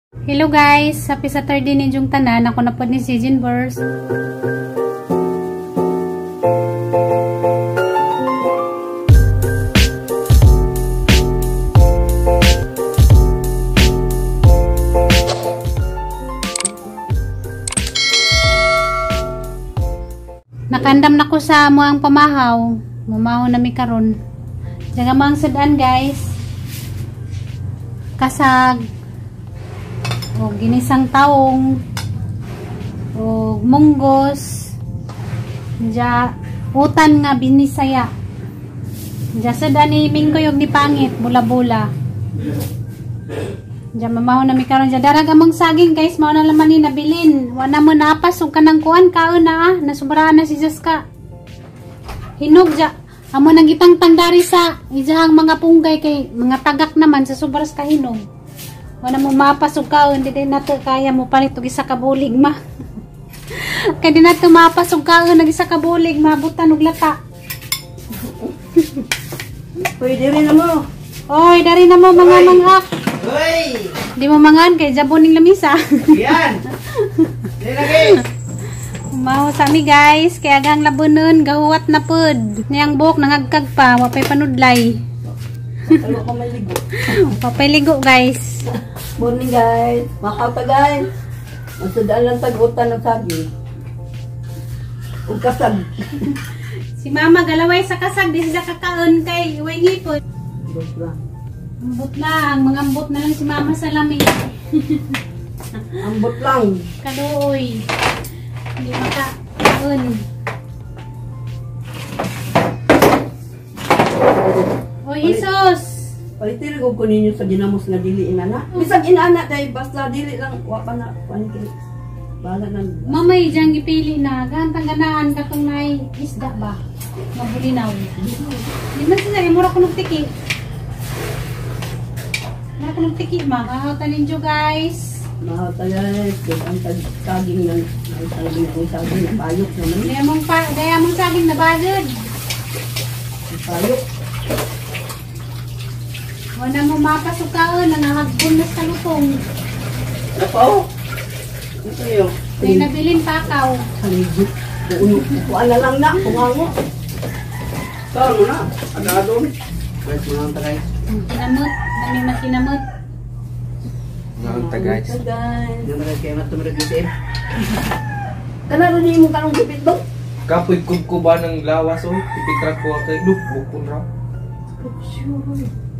Hello guys! Happy Saturday ninyong tanan. Ako na po ni si Jinverse. Nakandam na ko sa muang pamahaw. Mumahaw na mi karon. Diyan nga ang sudan guys. Kasag. O ginisang taong. O munggos. Diya utan nga binisaya. Diya sudan ni Minggoy og ni Pangit. Bula-bula. Diya mamahaw na mi karon. Diya darag among saging guys. Mao na laman ni nabilin. Wala mo napas og kanang kuan kaon na ah. Nasubrahan na si Jaska. Hinog diya. Amo nang gitangtang dari sa ijahang mga punggay kay mga tagak naman sa sobras ka hinog. Wala mo mapas og kaon, di nato kaya mo palit og isa ka bulig ma. Kay di nato mapas og kaon nag isa ka bulig mabutan og lata. Pwede rin na mo. Oy, dari na mo mga mangak. Oy! Di mo mangan kay jabon ning lamisa. Yan. Di lagi. Maho sa mi guys, kay agang labunon gahuwat na pud. Niyang buhok nangagkag pa, wa pay panudlay. Ano ka may ligo? Wa pay ligo guys. Morning guys. Makauta guys. Masudaan lang tag-utan ng saging. Ug kasag. Si mama galaway sa kasag di siya kakaon kay way ngipon. Ambot lang. Ambot lang, mga ambot na lang si mama sa lamig. Ambot lang. Kaluoy. Hindi makakaon. Oy, Jesus! Palitir ko ninyo sa ginamos nga dili inana. Bisag inana dahil basta dili lang wa pa na kuan kay bala na. Mamay diyang gipili na gantang ganaan katong nay isda ba? Mabulinaw. Di man siya mura kunog tiki. Mura kunog tiki ma. Mahawta ninyo guys. Mahawta guys, ang saging ng saging ang saging na payok naman. Daya mong saging na bagod. Payok. Wala mo mapasukaon, nangahagbon na sa lutong. Ako? Ito yun. May nabilin pakaw. Kuan na lang na, kungango. Saan mo na? Agad-adon. Guys, mga ta guys. Kinamot, dami makinamot. Mga ta guys. Mga guys, kaya matumirag dito eh. Kanaro niyo mong kanong gipit ba? Kapoy kubkuba ng lawas oh. Ipitrak ko kay bukon ra.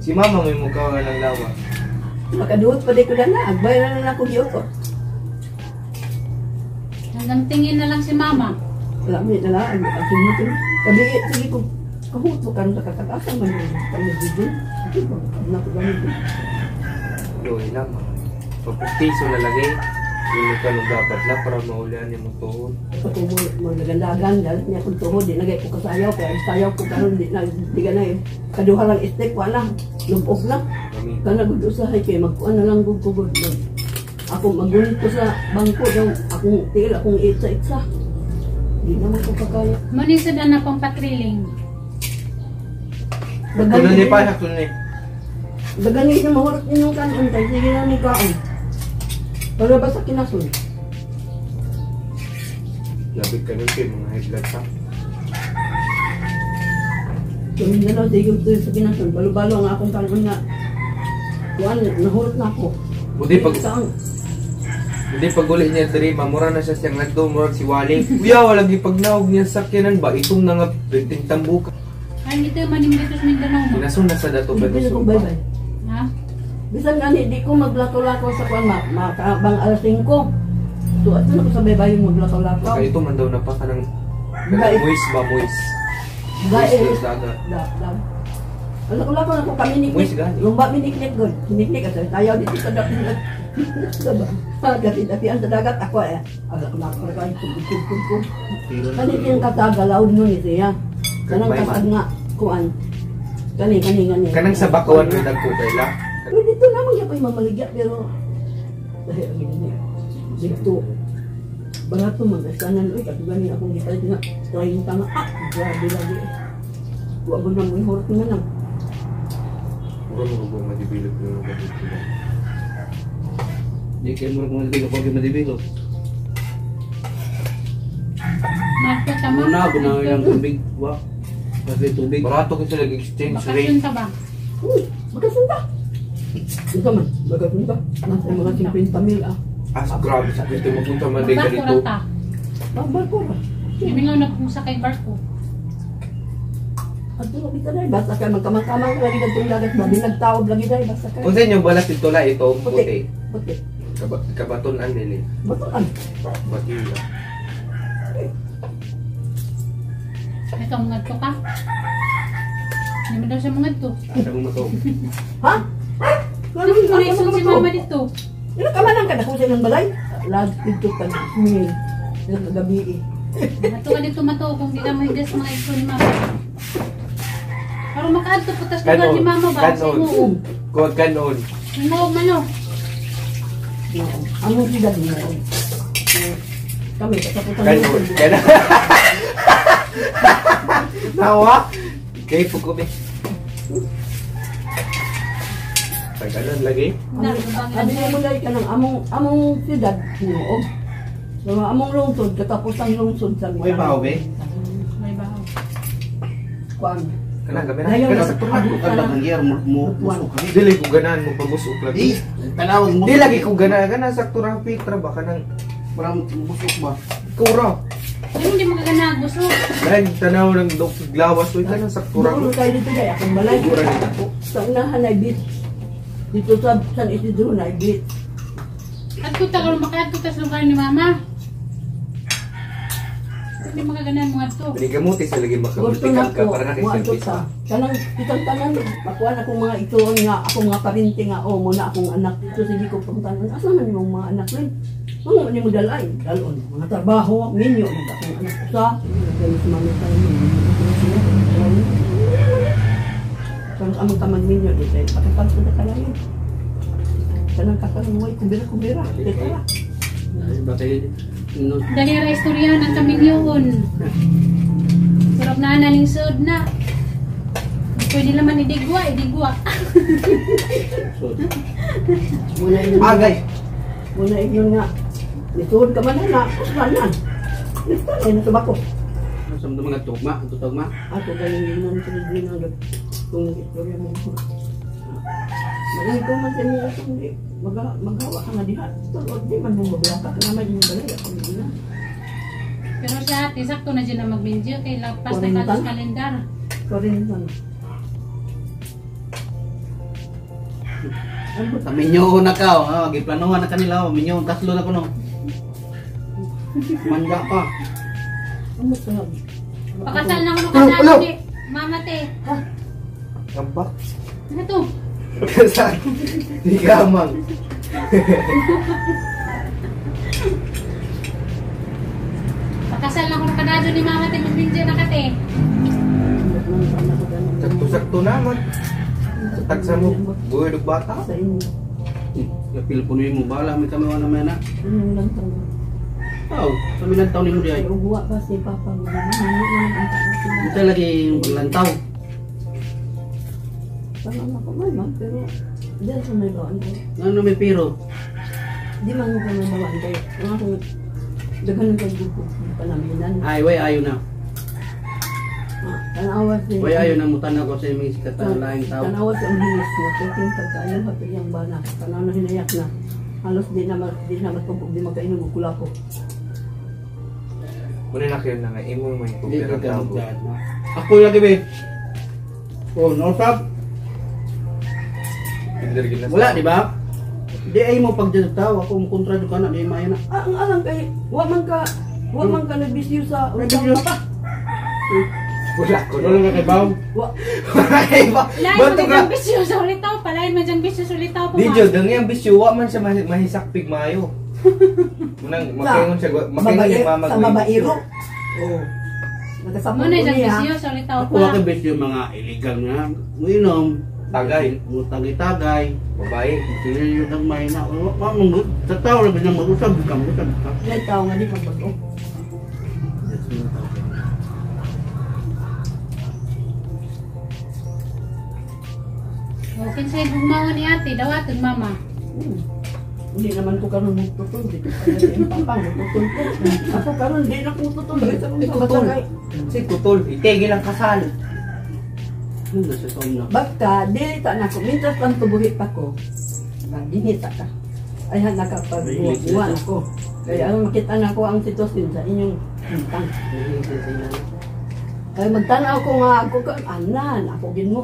Si mama may mukha nga ng lawas. Makaduot pa di ko na na. Agbay na lang ako giutot. Hanggang tingin na lang si mama. Wala, may na lang. Sabi, sige ko, kahuto ka rin sa katagasan man yun. Pamigigil. Loy lang. Pagputiso lalagay. Yung ka nung dapat lang para maulian niya mong tuhod. Ako magdagandagan, dahil niya akong tuhod, di nagay ko kasayaw, kaya sayaw ko karon di na, di ka na eh. Kaduha lang step, wala, lubog lang. Kana gud usahay kay magkuan na lang gud ko gud. Ako magunit ko sa bangko daw, akong tiil, akong itsa-itsa. Di naman ko kakaya. Muna yung sudan na pang patriling. Tuloy ni pa, tuloy ni. Dagani na mahurot ninyong kanon, kay sige na ni kaon. Para ba sa kinasun? Labig ka nun kay mga high blood pa. Kung nalaw, sige ko sa kinasun. Balo-balo ang akong kanon nga. Kuan, nahurot na ako. Buti pag uli niya diri, mamura na siya siyang nagdo, murag si Wally. Uya, walang ipagnaog niya sa sakyanan ba? Itong na nga, benting tambuka. Ay, ito yung manimlitos Mindanao mo. Kinasun na sa dato ba? Bye-bye. Ha? Bisan gani, di ko maglakaw-lakaw sa kuan, makaabang alas 5. So, ato na ko sa baybayin maglakaw-lakaw. Kaya ito man daw na pa ka ng muis ba, muis? Muis dagat. Ang lakaw-lakaw na ko kami niknik. Lumba mi niknik gud. Niknik at tayaw dito sa dagat. Dati-datian sa dagat ako eh. Ang lakaw-lakaw na kayo, tugtug-tugtug. Kani yung katagalaw nun eh siya. Kanang kasag nga, kuan. Kani, kani, kani. Kanang sa bakawan may dagko kay la. Pero dito naman siya pa'y mamaligya, pero dahil ang gini dito, barato man, kasanan, uy, kasi gani akong gipalit nga, 30 nga, ah, grabe lagi. Huwag na mo, ihurot nga lang. Mura mo kung madibilog yung mga dito. Di kayo murag mga dili ko madibi ko. Marko tama. Muna guna yung tubig wa. Kasi tubig. Barato kasi lagi exchange rate. Bakasyon ta ba? Magkasun ta. Ito man, magkasun ta. Nasa mga 50 mil ah. As grabe sa pwede mo punta man din Barko ganito. ra ta. Barko ra. Imingaw na kung sa kay barko. At lagi ta dai basta kay magkamang-kamang lagi kadtong dagat ba binagtaob lagi dai basta kay. Kung sa inyo balat dito la ito, puti. Puti. Kabatonan nila. Batuan. Batila. Ikaw mga to ka. Hindi mo daw siya mga to. Asa mo mato. Ha? Ano connection si mama dito? Ila ka man ang kadako sa ilang balay. Lag dito ka mil. Ilang kagabi eh. Mato ka dito mato kung di na mo higas mga ito ni mama. Para makaadto po tas lugar ni mama ba? Sa Kanon. imo. Kod kanon. Imo mano. Oo. Among sila din. Kami kataputan. Kanon. Kanon. Nawa. Kay puko be. Tagalan lagi. Sabi mo dai ka ng among among siyudad oo. So, among lungsod katapusan lungsod sa May baho be. May baho. Kuan. Kana gabi na. Dayon. Kana sa tuman. Ang dagang gear mo mo musok kami. Dili ko ganahan mo pagusok Di lagi. tanawag mo. Di lagi ko ganahan ganahan sakto ra fit ra ba kanang Parang busok ba? ikaw ra. Ay, hindi mo kaganag gusto. Dahil tanaw ng dog glawas oy kanang sakto ra. Duol kayo dito dai akong balay. Siguro nito po. Sa unahan ay beach. Dito sa San Isidro na ay beach. Adto ta karon makaadto tas lugar ni mama. Hindi mo kaganahan mo adto. Pinikamuti sa lagi Gusto makamultikan na ka ko, para muadto nakiservice sa. Kanang kitang tanan, makuha na akong mga ituon nga, akong mga parinti nga, oh, muna akong anak dito, sige ko pangtanan. Asa man yung mga anak rin? Mga ni mo dalay, dalon, mga trabaho, minyo, nag akong anak usa. Nagdalo si mami sa inyo, Kanang among tamang minyo, di tayo, pakapag sa kalayo. Kanang kakalungay, kumbira-kumbira, teka ra. Ba kay no Dali ra istorya ng kaminyoon. Sarap na naning sud na. Pwede naman idigwa, idigwa. so Muna inyo, Agay. muna inyo nga. Nisuod ka man na, usman na. Nista na, nasubako. sa mga tugma, ato tugma. Ato galing yun ang sunod yun ang kung istorya mo. Magaling ko man sa inyo kung di magawa ka nga diha. Pero di man mo mablaka ka naman yung balay ako na. Pero siya ate, sakto na dyan na magminjo kay lagpas na katos kalendar. Sorry na. Ano ba? Minyo na ka, oh, giplanuhan na kanila, oh, minyo kaslo na kuno. Manda pa. Ano sa Pakasal na ako Ulo, ulo. nung ni Mama te. Kambak. Ano to? Saan? Di kamang. Pakasal na ako nung kanado ni Mama te, magminjo na ka te. Sakto-sakto naman. Sa tagsa mo, buhay og bata. Sa inyo. Yapil puno mo bala may kami wala may na. Ano lang taon. Aw, sa milang taon nimo di ay. Ay uwa pa si Papa mo. Ano lang ang taon sila. Ito lagi yung paglantaw. Tama na ko man man, pero di sa may bawaan ko. Ano may pero? Di man ko may bawaan kayo. Ang akong daghan ng pagbuko panaminan. Ay, way ayo na. Tanawa si Way ayo na mutan ako sa imong sikatan laing tao. Tanawa si ang hingis nga puting pagkaayo happy iyang bana. Tanaw na hinayak na. Halos di na matubog, di magkainom og kulako. Muna na kayo na nga imo may Hindi kubira ka tabo. gamot na. Ako lagi be. Oh, no stop. Pinder gid na sa- Wala, di ba? Di ay mo pag tao, ako mo kontra jud kana di maayo na. Ah, ang alam kay wa man ka nagbisyo sa Nagbisyo. pa. Wala ko. Wala nga kay baw. Wa Ay ba? Lain Bato mo ka. dyan bisyo sa ulitaw, palain mo dyan bisyo sa ulitaw po. Di jud ang iyang bisyo wa man siya mahisakpig maayo. Munang makaingon siya, makaingon yung mama sa ko, babaero. Oh. Nagasapot Muna ko dyan niya. bisyo sa ulitaw Ako pa. kay bisyo mga illegal nga. Uinom. Tagay. Mo tagay-tagay. Babae. Sila yung nagmay na. Wa mo sa tao ra bilang mag-usab ka, mag-usab ka. Dahil tao nga di pag bago. Okay, siya gugmaon ni ate, dawaton mama. Hindi naman ko karon magtutol. Di ko pa papa, magtutol ko. Ako karon di na ko tutol. Si kutol. Si kutol. Itigil ang kasal. Ano na sa na? Basta, dili ta na ko. Mintras pang tubuhi pa ko. Ginita ka. Ay, nakapag-buwan ko. Kaya ang makita na ko ang sitwasyon sa inyong hintang. Kaya magtanaw ko nga ako ka, anan, ako gin mo.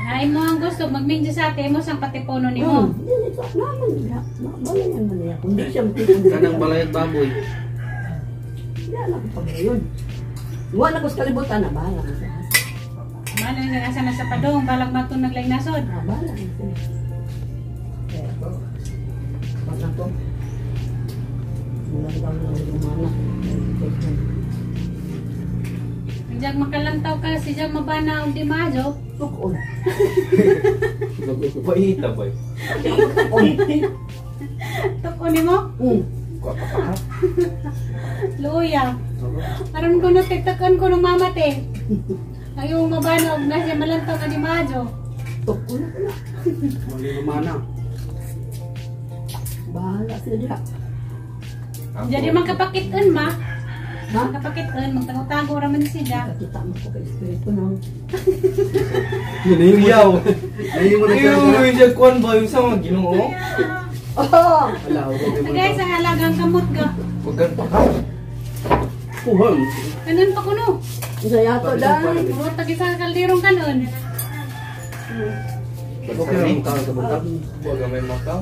Ay mo ang gusto magminjo sa ate mo sang patipuno nimo. Dili ta naman niya. Balayan man niya. Kung di siya matipon. Kanang balayat baboy. Hindi na ko pagayon. Wala ko sa kalibutan na, bahala na siya. Mano na asa na sa padong balag matun naglaing nasod. Ah, bahala na siya. Kaya ko, wala ko. Wala ko lang lumana. Diyan makalantaw ka si diyan mabana og di maayo. Tukon. Paita ba? Tukon. Tukon nimo? Kuha pa ka. Luya. Aron ko na tiktakan ko ng mama te. Ayaw mabana og na siya malantaw ka di maayo. Tukon na pala. Mali lumana. Bahala sila diha. Jadi magkapakit-on ma. Ha? Magkapakit-on, magtago-tago ra man sila. Nakita mo ko kay espiritu no. Iyaw. Nahimo na siya. Iyaw, siya kuan ba yung sa mga Ginoo? Oh! Wala, wala. Guys, ang halagang kamot ka. Huwag gan pa ka. Kuhan. Kanon pa kuno. Sa yato dan. Puro tagi sa kalderong kanon. Okay lang tao sa bangka. Huwag ka may makaw.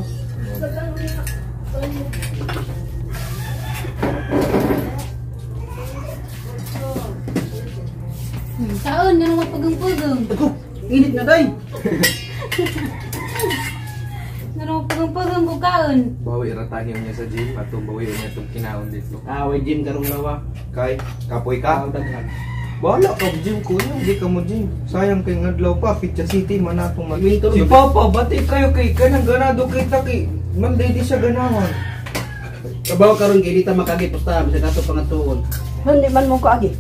Taon, ganun magpagong-pagong. Ako, init na day. Ganun magpagong-pagong ko kaon. Bawi ratahin niya sa gym at bawi niya itong kinaon dito. Ah, way gym karong lawa. Kay, kapoy ka? Ka daghan. Bahala ka gym ko niya, hindi ka mo gym. Sayang kay ngadlaw pa, Pizza City man atong mag. Winter Si ba? Papa, bati kayo kay kanang ganado kay taki. Monday di siya ganahan. Kabaw karon kay dita makagi pusta bisag ato pangatuon. Hindi man mo ko agi.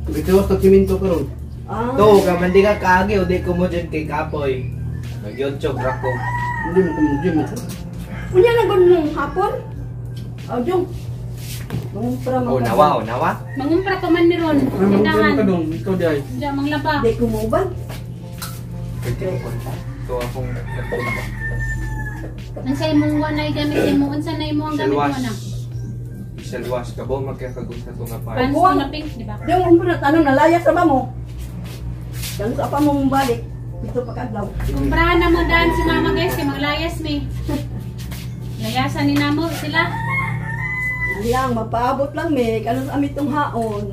Gituwas tag simento karon. Ah. To, ka man di ka kaagi o di ko mo dyan kay Kapoy. Nagyotso, brako. Hindi mo ko gym. Unya na gud nung hapon. Aw jong. Mangumpra man. Oh, nawa, oh, nawa. Mangumpra pa man ni Ron. Ay, mo Tindahan. ka dong, ikaw di ay. Diyan manglaba. Di ko muuban. Pwede mo konta. To akong nagpunta. Unsa imong wa na gamit imo? Unsa na imo ang gamit mo na? Salwas ka ba? Magkakagunta to nga pa. Pants ko na pink, di ba? Yung umpra tanong nalayas sa ba mo? Yang sa pa mo balik. Ito pa kadlaw. Kumprahan na mo daan si mama guys, kay maglayas mi. Layasan ni namo sila. Lang mapaabot lang me kano sa amit tong haon.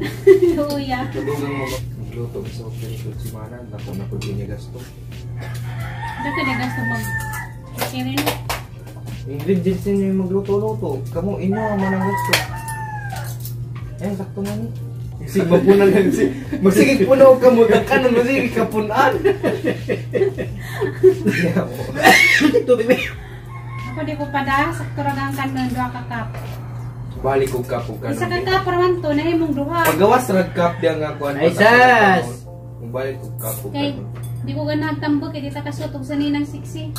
Luya. Tudugang mo ba? Magluto sa ganito si Mana. Nako na ko din niya gasto. Dako na gasto mag. Kirin. Ingredients niyo yung magluto-luto. Kamu ina man ang gusto. Eh, sakto na ni. Sig mapunan lang si. Magsige puno ka mo takan magsige ka punan. Tubig may. Ako di ko pada sakto ra ang kanon duha ka cup. Balik og cup og kanon. Isa ka cup ra man to nahimong duha. Pagawas rag cup diya nga kuan. Ay, sas! Mubalik og cup og Kay kanon. di ko ganahan tambok kay di ta kasuot og saninang siksi.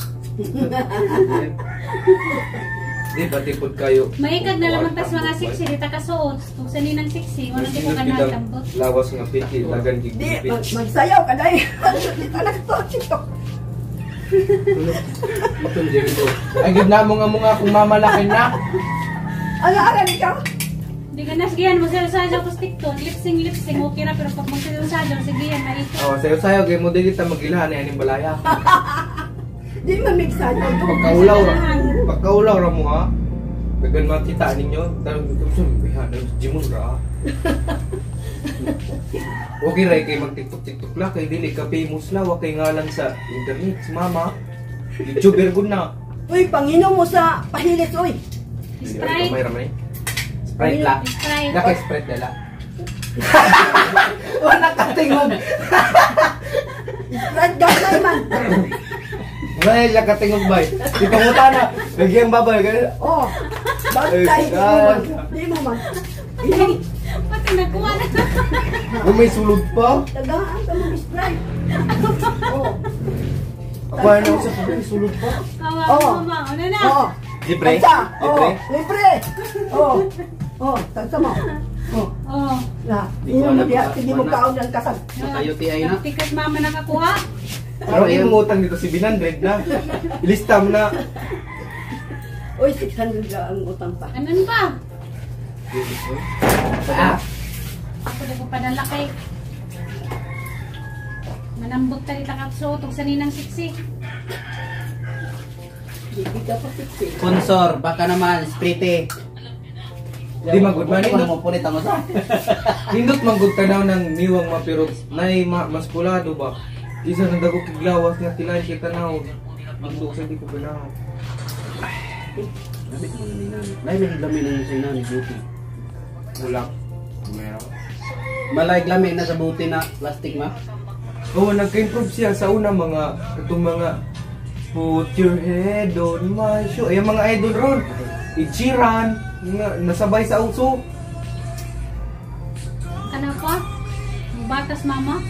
Di ba tipod kayo? Maikag na lamang tas mga siksi di ta kasuot og saninang siksi wala di ko ganahan tambok. Lawas nga piti, lagan gig Di piti. magsayaw ka dai. Di ta nagto TikTok. Itong gym ko. Ay gid na mo nga mo nga kung mamalaki na. Ala ara ni ka. Di ka nasgihan mo sayo ko TikTok, lip-sync lip-sync okay ra pero pag magsayo-sayo sige yan maikag. Oh, sayo-sayo kay mo dili ta magilahan ni aning balaya. Di man migsayaw to. Pagkaulaw ra. Pagkaulaw ra mo ha. Dagan makita ninyo, tarong ito sa bihan, gym ra. Okay ra kay mag TikTok TikTok la kay dili ka famous la wa kay ngalan sa internet si mama. YouTuber gud na. Uy, panginom mo sa pahilis uy. Sprite. Kamay ra man eh. Sprite la. Sprite. Na kay Sprite dala. Wala ka tingog. Sprite gamay man. Wala siya katingog bay. Di panguta na. Lagi ang babay. Ganun. Oh. Basta hindi mo man. Di mo man. Inom. Pati nagkuha na. Oh, may sulod pa. Tagaan ka mo Sprite. Oh. Ako ano sa may sulod pa. Kawawa Oo. mama. Ano na? Oo. Libre? Tagsa! Libre? Oh, libre! Oh, oh, tagsa mo. Oh, Oh. na. Di ko Inom mo alam diha, ba- sige mo wala. kaon ng kasag. Makayo ti ay na. Tikas mama nakakuha. Pero imong utang dito si 700 na. Ilista mo na. Uy, 600 lang ang utang pa. Anan ba? Ah, Ako na ko padala kay. Manambot ta rita kapso tug sa ninang siksi. Hindi ka pa 60. Sponsor, baka naman sprite. Di magud man Ano mo punit ang usa? Nindot manggod tanaw ng niwang mapirog nay ma, maskulado ba. Isa nang dago kiglawas nga tilain kay tanaw. Magsuok sa di ko ganahan. Dami ko ni nani. Lahi may lami na yung sa nani buti. Bulak. Meron. Malay lami na sa buti na plastic ma. Oo, nagka-improve siya sa una mga itong mga put your head on my shoulder. Ay, mga idol ron. Ichiran, nga, nasabay sa uso. Kana pa? Mubatas mama.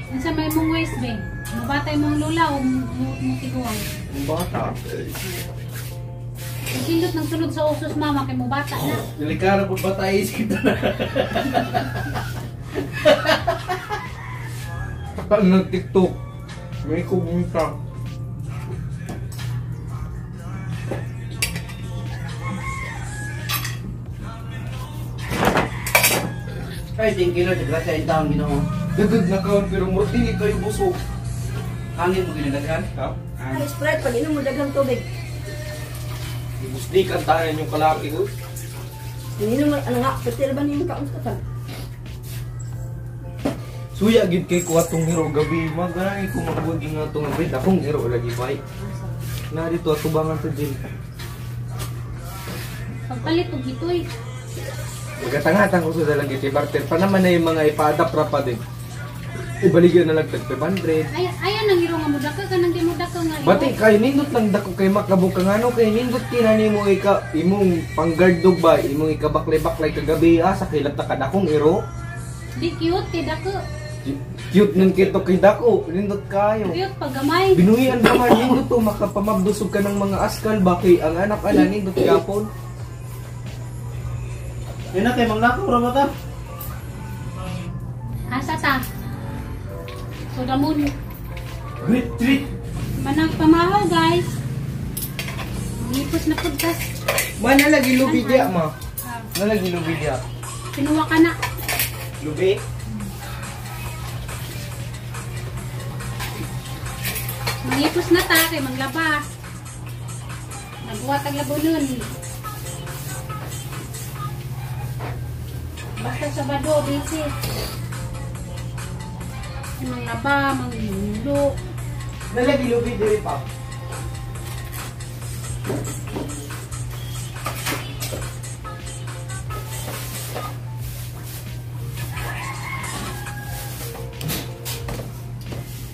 Unsa may mong waist be? Mubatay mong lula o mutiguang? Ang bata. Ang sindot ng sunod sa usos mama kay mubata na. Delikado po ba tayo isip na? Saka nag-TikTok. May kubunta. Ay, thank you Lord. Grasya in taong Ginoo. Dagag na kaon pero murag dili kayo busog. Hangin mo ginadaghan. Ha? Ay, Sprite, pag inom mo daghang tubig. Ibusdikan tayo yung kalaki ko. Ininom mo, ano nga, petil ba niyong kaon kasag? Suya gid kay ko atong hero gabi maganay ko magbuod nga atong gabi akong hero lagi bay. Na dito atubangan sa gym. Pagpalit og gitoy. Magatangatang ko sa dalang kay barter pa naman na yung mga ipa-adapt ra pa din. Ibaligyan na lang tag 500. Ay ayan ang hero nga mudaka kanang di mudaka nga. Bati kay nindot lang dako kay makabog ka ngano kay nindot kina nimo ika imong panggardog ba imong ikabaklay-baklay kagabi asa kay lapta ka dakong iro. Di cute kay dako. Cute nun kito kay dako nindot kayo. Cute pag gamay. Binuhian naman nindot to makapamabdusog ka ng mga askal ba kay ang anak ala nindot yapon. Yun na kay manglakaw ra ba ta? Asa ta? So damon. Retreat. Manang pamahaw guys. Ngipos na pud tas. Ma nalagi lubi dia ma. Ah, Nalagi lubi dia. Kinuha ka na. Lubi? Mangipos na ta kay manglaba. Nagbuhat ang labunon. Basta Sabado, busy. Manglaba, manglulo. Nalagi lubi diri pa.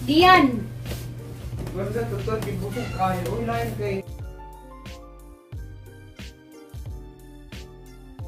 Diyan. Basta totoo gibukog kayo. Uy lain kay